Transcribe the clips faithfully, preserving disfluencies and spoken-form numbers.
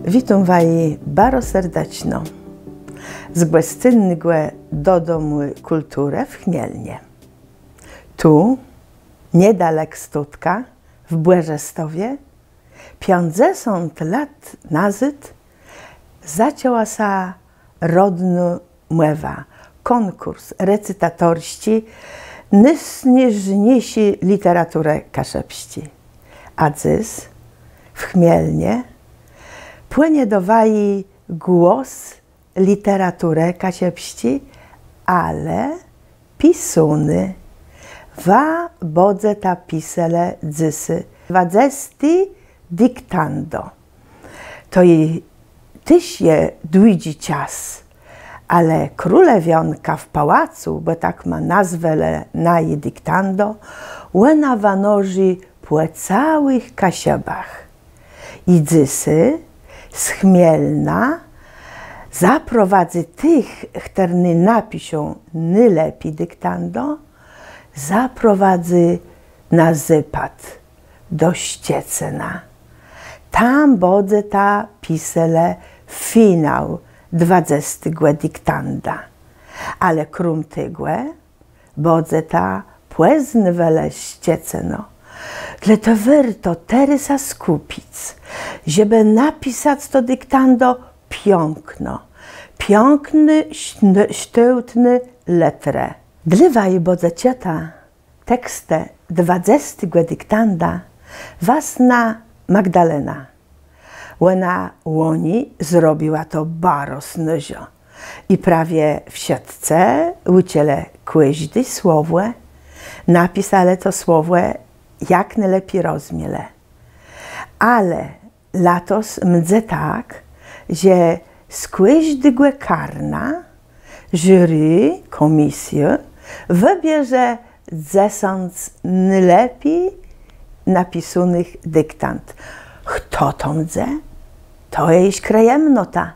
Witóm waji baro serdeczno z gòscynnégò Dodomù Kùlturë w Chmielnie. Tu, niedalek stądka, w Bòrzestowie, piãcdzesąt lat nazôd zaczãła sã Rodnô Mòwa, kònkùrs recytatorsczi nôsnôżniészi lëteraturë kaszëbsczi. A dzys w Chmielnie płënie do waji głos lëteraturë kaszëbsczi, ale pisóny. Wa bãdzeta piselë dzysô dwadzesté diktando. To i téż je dłudżi czas, ale królewiónka w pałacu, bò tak ma nazwelë naje diktando, òna wanożi pò całëch Kaszëbach. I dzysô z Chmielna zaprowadzy tëch, chtërny napiszą nôlepi diktando, zaprowadzy na zôpôd, do Szczecëna. Tam bãdzeta piselë finał dwadzestégò diktanda. Ale króm tegò, bãdzeta pòznôwelë Szczecëno. Dlôte wôrto terô sã skùpic, żebë napisac to diktando piãkno, piãkné, sztôłtné lëtrë. Dlô waji bãdze czëta tekstë dwadzestégò diktanda wastnô Magdalena. Òna łoni zrobiła to baro snôżo. I prawie wszëtcë ùczëlë kòżdé słowò, napiselë to słowò, jak nôlepi rozmielë. Ale latos mdze tak, że z kòżdégò karna jury, kòmisjô, wëbierze dzesãc nôlepi napisónëch diktand. Chto to mdze? To je jesz krëjamnota,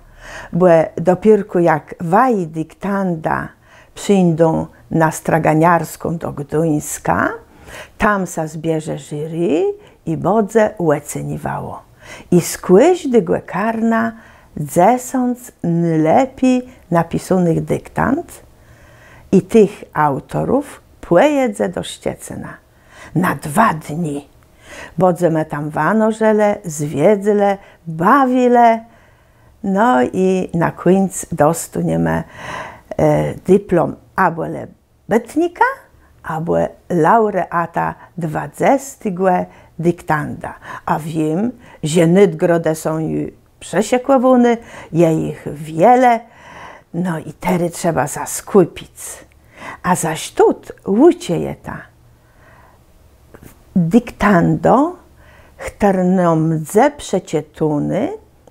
bò dopiérkù jak waji diktanda przińdą na Straganiarską do Gduńska, tam sã zbierze jury i bãdze òceniwało. I z kòżdégò karna dzesãc nôlepi napisónëch diktand i tëch aùtorów pòjedze do Szczecëna na dwa dni. Bãdzemë tam wanożëlë, zwiedzelë, bawilë. No i na kùńc dostóniemë diplom abò le bëtnika, abò laùreata dwadzestégò diktanda. A wiém, że nôdgrodë są ju przëszëkòwóné, je jich wiele. No i terô trzeba sã skùpic. A zôs tu ùczëjeta diktando, chtërno mdze przeczëtóné,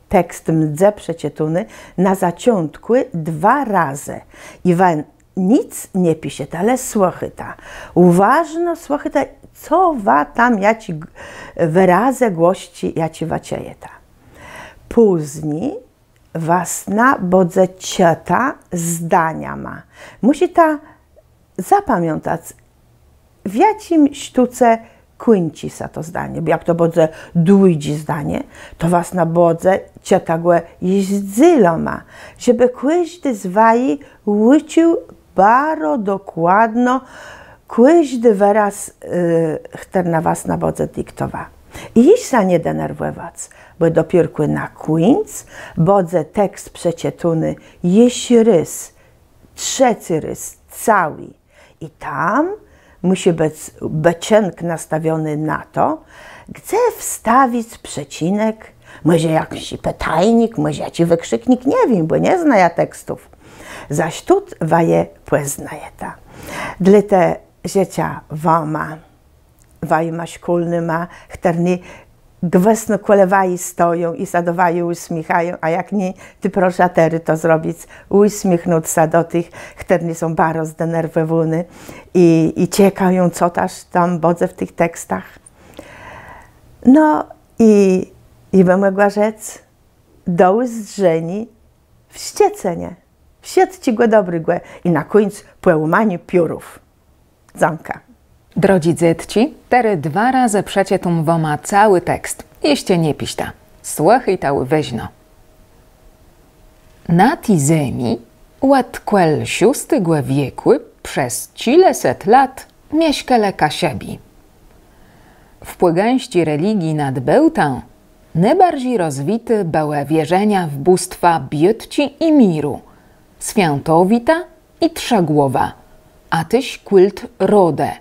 tekst mdze przeczëtóné na zôczątkù dwa razë. I wa nick nie piszeta, le słëchôjta. Ùwôżno słëchôjta, co wa tam, jaczé wërazë, głosczi, jaczé wa czëjeta. Pózni wastnô bãdze czëta zdaniama. Mùszita zapamiãtac, w jaczim sztóce kùńczi sã to zdanié. Bò jak to bãdze dłudżé zdanié, to wastnô bãdze czëta gò jesz dzéloma, żebë kòżdi z waji ùczuł baro dokładno kòżdi wëraz, chtërna wastnô bãdze diktowa. I jesz sã nie denerwòwac, bò dopiérkù na kùńc bãdze tekst przeczëtóny jesz rôz, trzecy rôz, całi. I tam mùszi bëc beczënk nastawiony na to, gdze wstawic przecënk, mòże jaczis pëtajnik, mòże jaczis wëkrziknik, nie wiém, bò nie znajã tekstów. Zôs tu wa je pòznajeta. Dlôte żëczã wama, wajima szkólnyma, chtërny gwësno kòle waji stoją i sã do waji ùsmiéchają, a jak nié, tej proszã terô to zrobic, ùsmiéchnąc sã do tëch, chtërny są baro zdenerwòwóny i, i czekają, co téż tam bãdze w tëch tekstach. No i, i bë mògła rzec, do ùzdrzeniô w Szczecënie. Wszëtczégò dobrégò i na kùńc pòłómaniô piórów. Dzãka. Drodżi dzecë, terô dwa razë przeczëtóm wama całi tekst. Jesz nie piszta. Słëchôjta ùwôżno. Na ti zemi òd kòl szóstégò wiekù przez czile set lat mieszkelë Kaszëbi. W pògańsczi religii nad Bôłtã nôbarżi rozwité bëłë wierzenia w bóstwa Biôtczi i Miru, Swiãtowita i Trzëgłowa, a téż kùlt Rodë.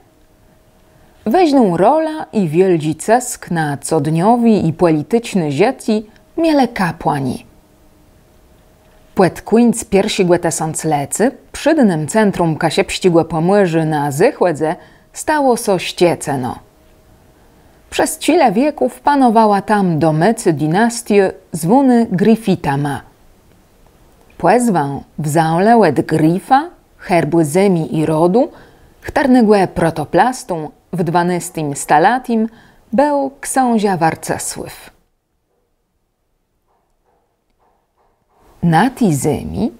Wôżną rolã i wiôldżi cësk na codniowé i pòliticzné żëcé mielë kapłani. Pòd kùńc pierszégò tësąclecô przédnym centrum kaszëbsczégò Pòmòrzô na zôchòdze stało sã Szczecëno. Przez czile wieków panowała tam domôcô dinastiô zwónô Griffithama. Pòzwã wzãlë òd grifa, herbù zemi i rodu, chtërnégò protoplastą w dwanôstim stalatim béł ksążã Warcësłôw. Na ti zemi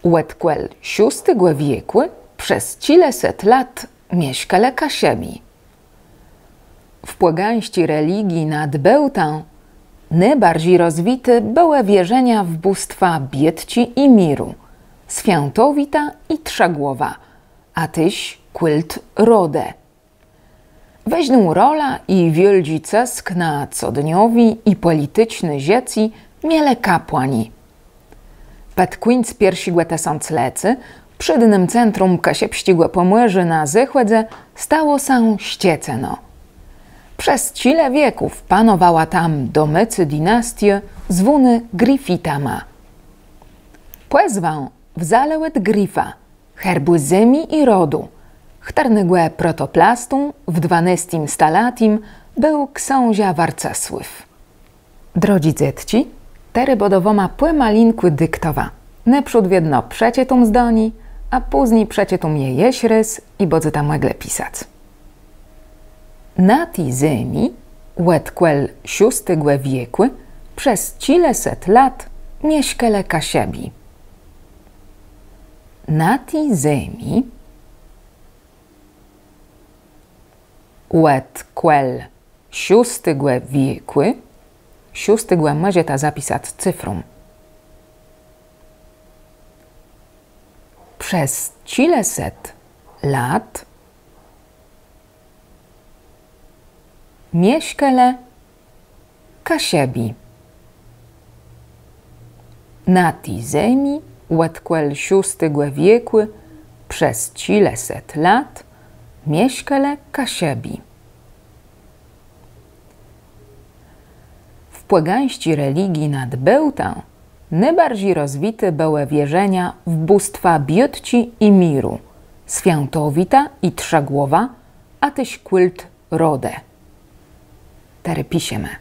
òd kòl szóstégò wiekù przez czile set lat mieszkelë Kaszëbi. W pògańsczi religii nad Bôłtã nôbarżi rozwité bëłë wierzenia w bóstwa Biôtczi i Miru, Swiãtowita i Trzëgłowa, a téż kùlt Rodë. Wôżną rolã i wiôldżi cësk na codniowé i pòliticzné żëcé mielë kapłani. Pòd kùńc pierszégò tësąclecô przédnym centrum kaszëbsczégò Pòmòrzô na zôchòdze stało sã Szczecëno. Przez czile wieków panowała tam domôcô dinastiô zwónô Griffithama. Pòzwã wzãlë òd grifa, herbù zemi i rodu, chtërnégò protoplastą w dwanôstim stalatim béł ksążã Warcësłôw. Drodżi dzecë, terô bãdã wama pòmalinkù diktowa. Nôprzód wiedno przeczëtóm zdanié, a pózni przeczëtóm je jesz rôz i bãdzeta mòglë pisac. Na ti zemi òd kòl szóstégò wiekù przez czile set lat mieszkelë Kaszëbi. Na ti zemi òd kòl szóstégò wiekù, szóstégò mòżeta zapisac cyfrą, przez czile set lat mieszkelë Kaszëbi. Na ti zemi òd kòl szóstégò wiekù przez czile set lat mieszkelë Kaszëbi. W pògańsczi religii nad Bôłtã nôbarżi rozwité bëłë wierzenia w bóstwa Biôtczi i Miru, Swiãtowita i Trzëgłowa, a téż kùlt Rodë. Terô piszemë.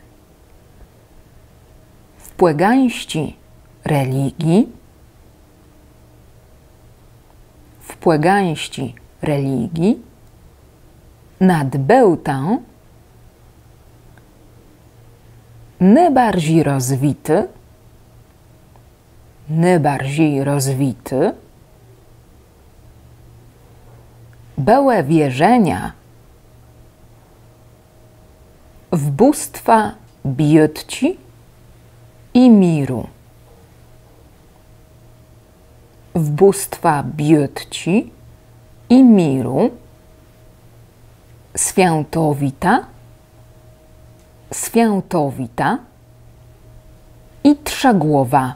W pògańsczi religii, w pògańsczi religii nad Bôłtã nôbarżi rozwité, nôbarżi rozwité bëłë wierzenia w bóstwa Biôtczi i Miru. W bóstwa Biôtczi i Miru, Swiãtowita, Swiãtowita i Trzëgłowa,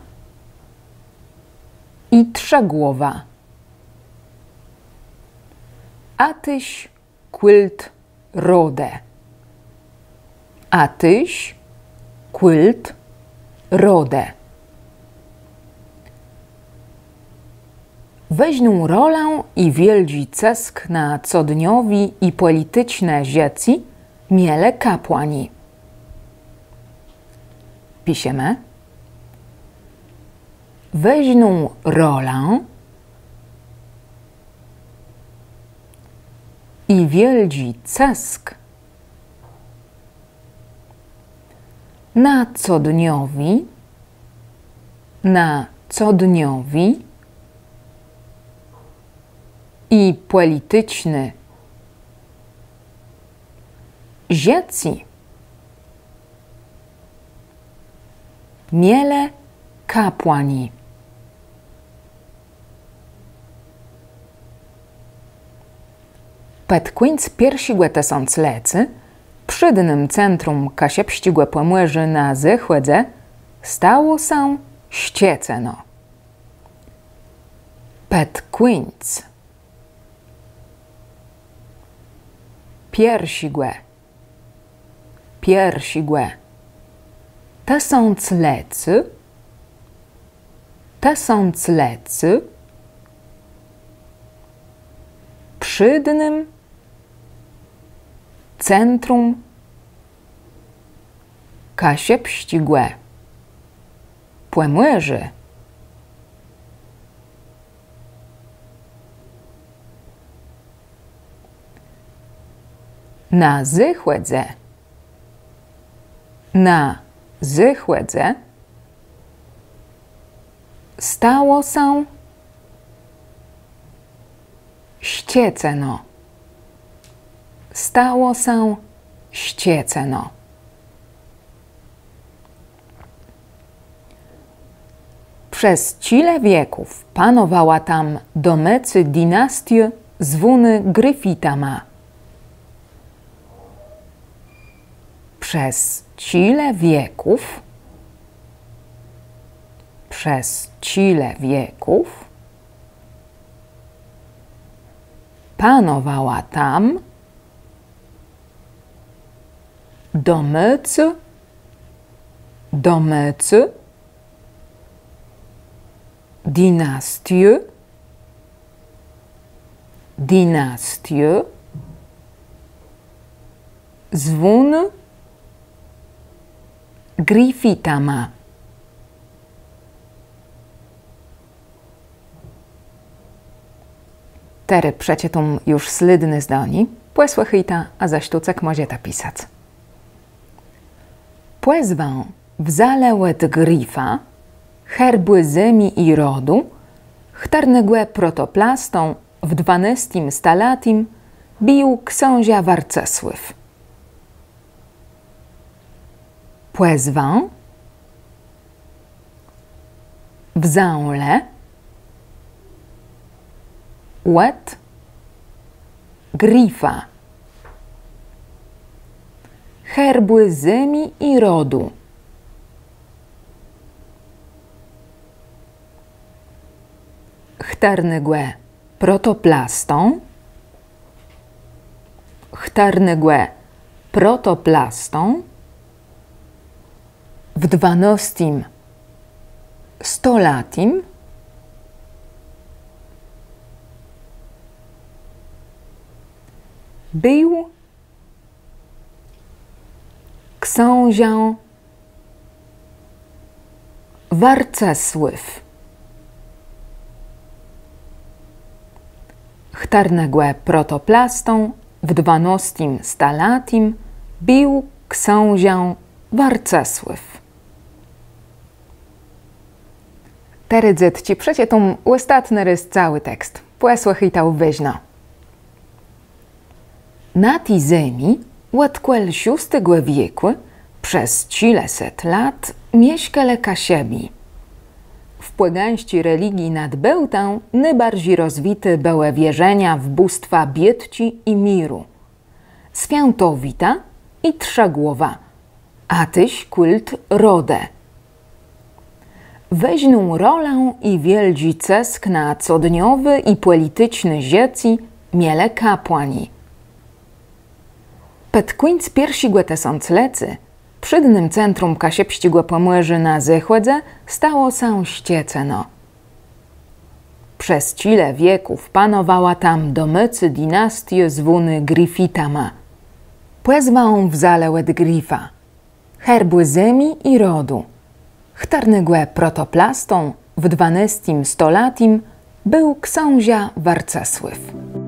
i Trzëgłowa, a téż kùlt Rodë, a téż kùlt Rodë. Wôżną rolã i wiôldżi cësk na codniowé i pòliticzné żëcé mielë kapłani. Piszemë. Wôżną rolã i wiôldżi cësk na codniowé, na codniowé i pòliticzné żëcé mielë kapłani. Pòd kùńc pierszégò tësąclecô przédnym centrum kaszëbsczégò Pòmòrzô na zôchòdze stało sã Szczecëno. Pòd kùńc pierszégò, pierszégò tësąclecô, tësąclecô przédnym centrum kaszëbsczégò Pòmòrzô na zôchòdze, na zôchòdze stało sã Szczecëno. Stało sã Szczecëno. Przez czile wieków panowała tam domôcô dinastiô zwónô Griffithama. Przez czile wieków, przez czile wieków panowała tam domôcô, domôcô dinastiô, dinastiô zwónô Griffithama. Terô przeczëtóm ju slédné zdanié. Pòsłëchôjta, a za sztócëk mòżeta pisac. Pòzwã wzãlë òd Griffa, herbù zemi i rodu, chtërnégò protoplastą w dwanôstim stalatim béł ksążã Warcësłôw. Pòzwã wzãlë òd Griffa, herbù zemi i rodu, chtërnégò protoplastą, chtërnégò protoplastą w dwanôstim stalatim béł ksążã Warcësłôw, chtërnégò protoplastą w dwanôstim stalatim béł ksążã Warcësłôw. Terô, dzecë, przeczëtóm òstatny rôz całi tekst. Pòsłëchôjta ùwôżno. Na ti zemi òd kòl szóstégò wiekù przez czile set lat mieszkelë Kaszëbi. W pògańsczi religii nad Bôłtã nôbarżi rozwité bëłë wierzenia w bóstwa Biôtczi i Miru, Swiãtowita i Trzëgłowa, a téż kùlt Rodë. Wôżną rolã i wiôldżi cësk na codniowé i pòliticzné żëcé mielë kapłani. Pòd kùńc pierszégò tësąclecô przédnym centrum kaszëbsczégò Pòmòrzô na zôchòdze stało sã Szczecëno. Przez czile wieków panowała tam domôcô dinastiô zwónô Griffithama. Pòzwã wzãlë òd Griffa, herbù zemi i rodu, chtërnégò protoplastą w dwanôstim stalatim béł ksążã Warcësłôw.